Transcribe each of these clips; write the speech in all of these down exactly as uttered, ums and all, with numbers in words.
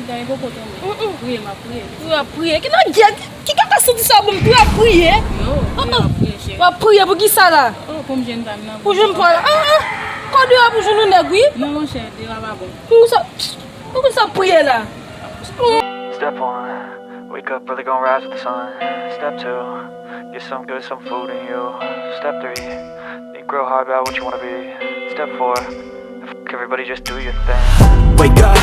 Sa e popo tonbe. Mm, mm. Priye, m ap priye. Priye, ap priye. Ki nan gè, ki, ki kaka santi sa bon, priye, ap priye? Yo, priye, ap priye, cheri. W ap priye pou ki sa la? Oh, pou m jwenn pa m nan. Pou jwenn pa la. Ah, ah. Kò deyò pou jwenn yon nèg, wi. Non, monchè, deyò a pa bon. Pou sa, pou sa priye la. Step one, wake up early, gonna rise with the sun. Step two, get some good, some food in you. Step three, think real hard about what you wanna be. Step four, fuck everybody, just do your thing. Wake up,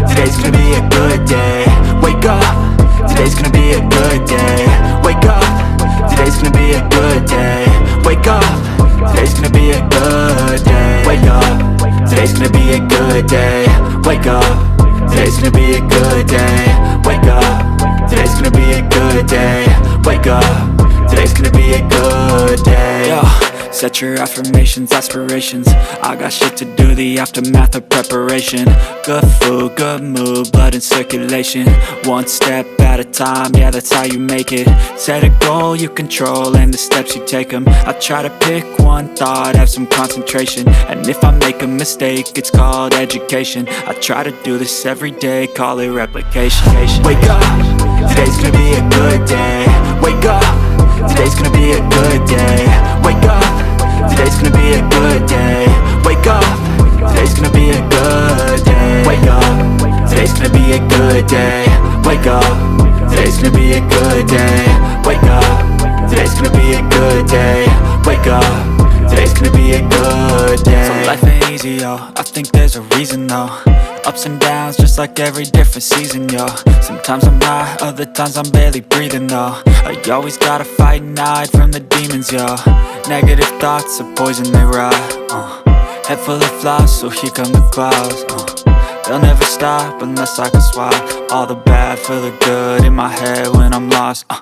today's gonna be a good day. Wake up, today's gonna be a good day. Wake up, today's gonna be a good day. Wake up, today's gonna be a good day. Wake up, today's gonna be a good day. Wake up, today's gonna be a good day. Wake up, today's gonna be a good day. Wake up, today's gonna be a good day. Yeah. Set your affirmations, aspirations. I got shit to do, the aftermath of preparation. Good food, good mood, blood in circulation. One step at a time, yeah, that's how you make it. Set a goal you control and the steps you take 'em. I try to pick one thought, have some concentration. And if I make a mistake, it's called education. I try to do this every day, call it replication. Wake up, today's gonna be a good day. Wake up, today's gonna be a good day. Wake up, today's gonna be a good day. Wake up, today's gonna be a good day. Wake up, today's gonna be a good day. Wake up, today's gonna be a good day. Wake up, today's gonna be a good day. Wake up, today's gonna be a good day. So life ain't easy, yo. I think there's a reason though. Ups and downs, just like every different season, yo. Sometimes I'm high, other times I'm barely breathing though. I always gotta fight and hide from the demons, yo. Negative thoughts are poison, they rot. Uh. Head full of flaws, so here come the clouds. Uh. They'll never stop unless I can swap all the bad for the good in my head when I'm lost. Uh.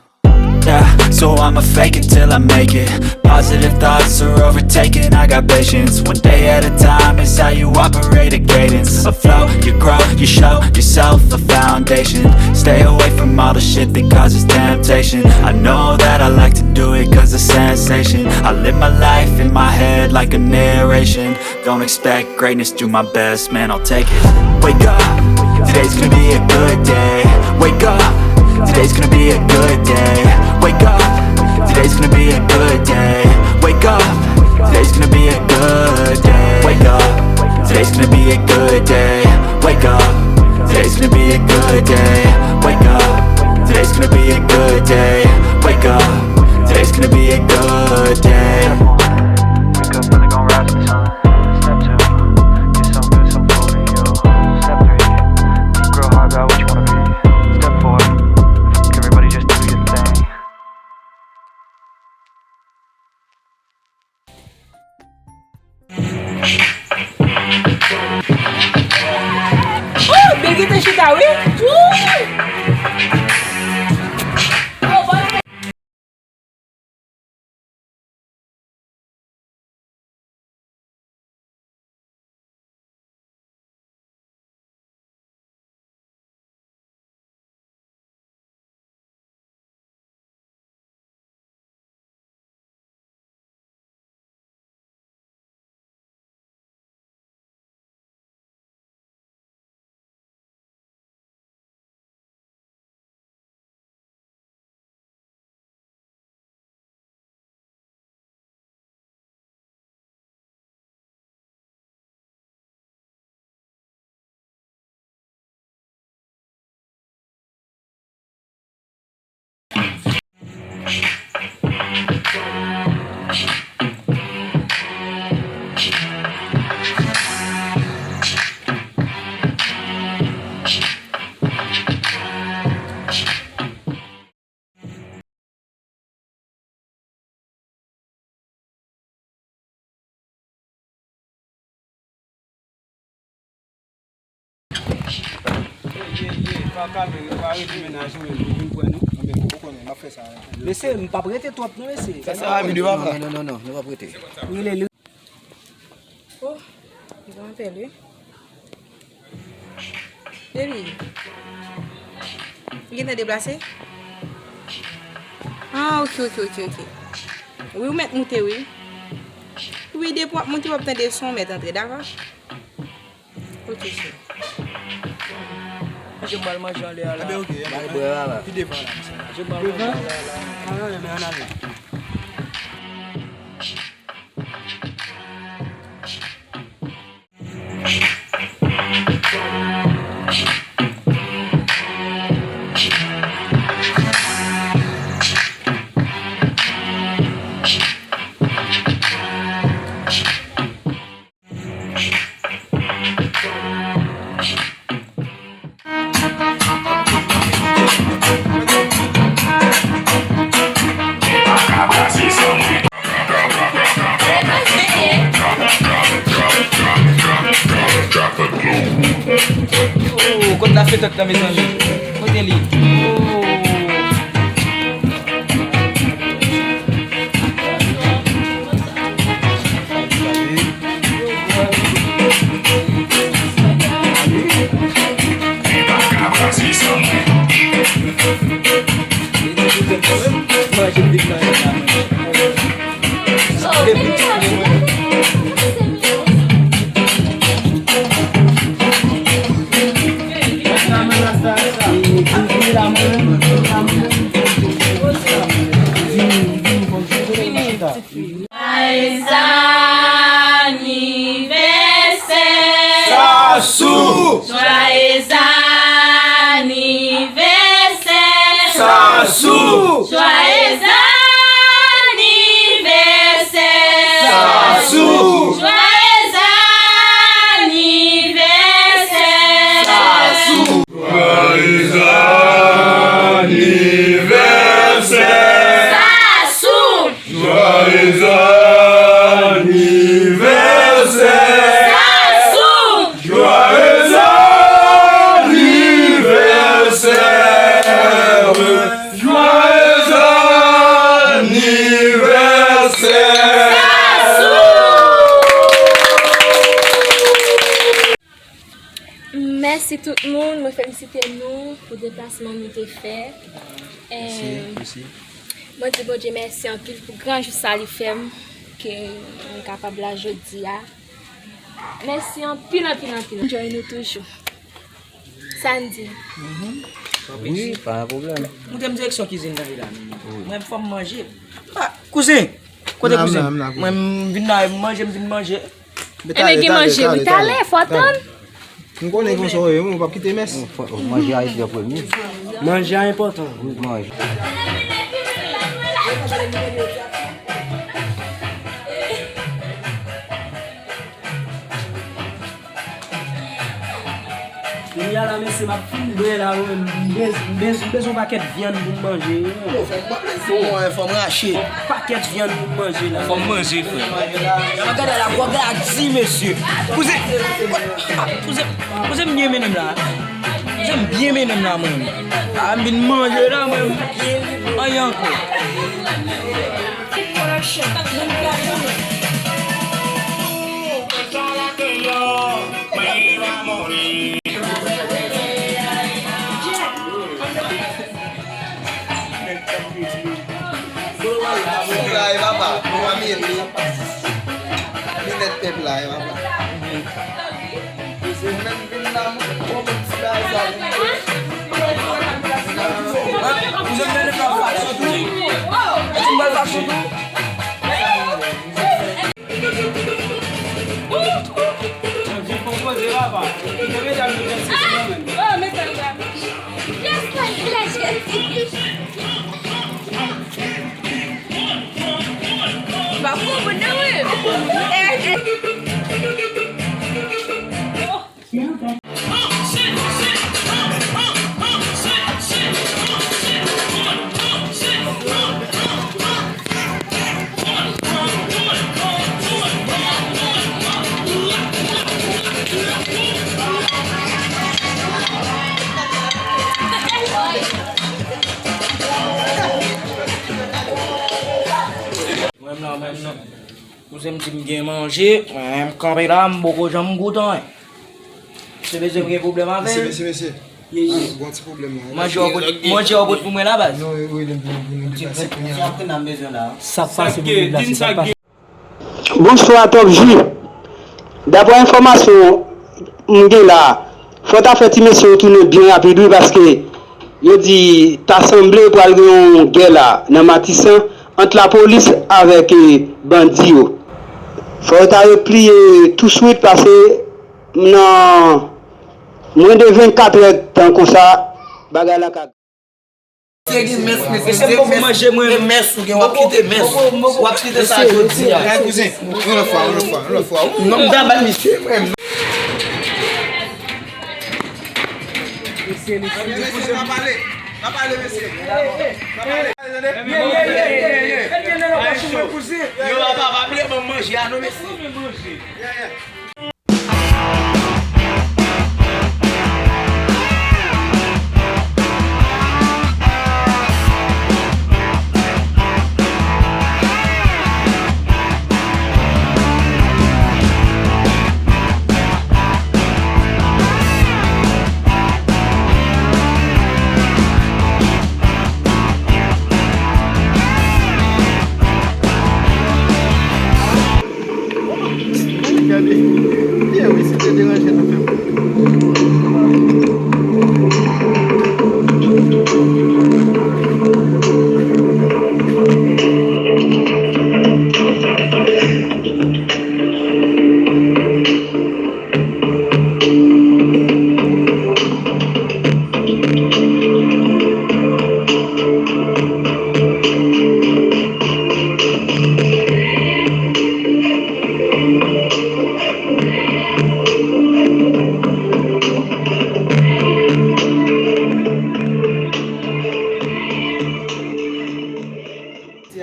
Yeah, so I'ma fake it till I make it. Positive thoughts are overtaken. I got patience. One day at a time is how you operate a cadence. Afloat, you grow, you show yourself a foundation. Stay away from all the shit that causes temptation. I know that I like to do it 'cause the sensation. I live my life in my head like a narration. Don't expect greatness, do my best, man, I'll take it. Wake up, today's gonna be a good day. Wake up, today's gonna be a good day. Wake up, today's gonna be a good day. Wake up, today's gonna be a good day. Wake up, today's gonna be a good day. Wake up, today's gonna be a good day. Wake up, today's gonna be a good day. Wake up, today's gonna be a good day. Wake up, early, gonna rise with the sun. Step two, get some good, some food in you. Step three, think real hard about what you wanna be. Step four, fuck everybody, just do your thing. Oh, Big te chita, wi. Woo! Mesye, m p ap rete twòp non, mesye. Sa, sa, non, non, non, non, nou p ap rete. Rele li. Oh, li pran apèl, wi. Baby, li gentan deplase? Ah, ok, ok, ok, ok. Wi, ou mèt moute, wi. Wi, depi w ap moute, w ap tande son, w mèt antre, dakò? Ok, cheri. Manje m pral manje anlè a la. Ebyen, ok, ebyen. Bay bwè a la. Pi devan la, mesye. Manje m pral manje anlè a la. Ah, ebyen, ann ale. Oh, kot lafetant la, mezanmi? Kote li? Oh. Joyeux anniversaire. Sasou. Joyeux anniversaire. Sasou. Joyeux anniversaire. Sasou. Joyeux anniversaire. Sasou. Joyeux anniversaire. Sasou. Joyeux anniversaire. Sasou. Joyeux anniversaire. Joyeux anniversaire. Sasou. Mèsi tout moun, mwen felisite nou pou deplasman nou te fè. Mèsi, eh, mèsi. Mwen di Bondye mèsi anpil pou gran jou sa li fè m, ke mwen kapab la jodi a. Mèsi anpil, anpil, anpil. Enjoy nou toujou. Sa n di? Mhm. Wi, pa gen pwoblèm. Moute m direksyon kizin nan la. Wi. Mwen, fò m manje. Ah, kouzen, kote kouzen? Mwen, m vin la, m manje, m vin manje. Ebyen, gen manje, wi, talè, fò tann. M konnen konsa w ye, w p ap kite mès. Manje a epi an premye. Manje a enpòtan. Wi, manje. Kounye a la, mesye, m ap fin bwè la, wi. M bez-, m bez-, m bezwen yon pakèt vyann pou m manje, wi. Yo, fò m, fò m, fò m rache. Yon pakèt vyann pou m manje la. Fò m manje, frè. Gade la, gade la, gwòg la di, mesye. Kouzen, kouzen, kouzen m byen mennen m la. Kouzen m byen mennen m la, mwen. A, m vin manje la, mwen. Anyen ankò. Pèp la, e papa, pou mwen, li. Linèt pèp la, e papa. Ou menm vin la, mwen, bon, bon, ti bagay sa, vin. Hein? Ou menm vin la, fason tou? Ou menm fason tou? Mwen menm nan, mwen menm nan. Kouzen m di m gen manje, mwen, m kanpe la, m poko janm goute anyen. Se mesye m gen pwoblèm avè l. Mesye, mesye, mesye. Ye, ye. Ah, gon ti pwoblèm la. Manje w pot, manje w pot pou mwen la, baz. Non, wi, wi, li, li, li, li pase kounye a. Sa k pase pou li la, se sa k pase. Bonswa, Top G. Daprè enfòmasyon m gen la, Fò w ta fè ti mesye yo tounen byen rapid wi, paske yo di ta sanble pral gen yon gè la nan Matisan ant lapolis avèk, eh, bandi yo. Fò yo ta repliye touswit, paske nan mwens de vennkatrè tan konsa, bagay la ka Mesye gen mens, mesye. Mesye, gen mens, manje mwen. Gen mens ou gen, w ap kite mens. W ap kite sa jodi a. Gade kouzen, yon lòt fwa, yon lòt fwa, yon lòt fwa. Non, m ta bay misye, mwen. Mesye, n ap pale, n ap pale, mesye. N ap pale. Yo, papa, pa bliye ban m manje a non, mesye. Gade. Byen wi, si te deranje nou fè.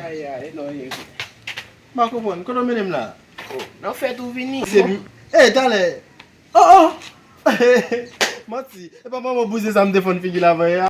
Ay, ay, non, e. M pa konprann. Kote w mennen m la? Oh, nan fèt ou vini. Se m-, eh, talè. Oh, oh! Manti. E pa manman bouzen sa m te fann figi l avè a.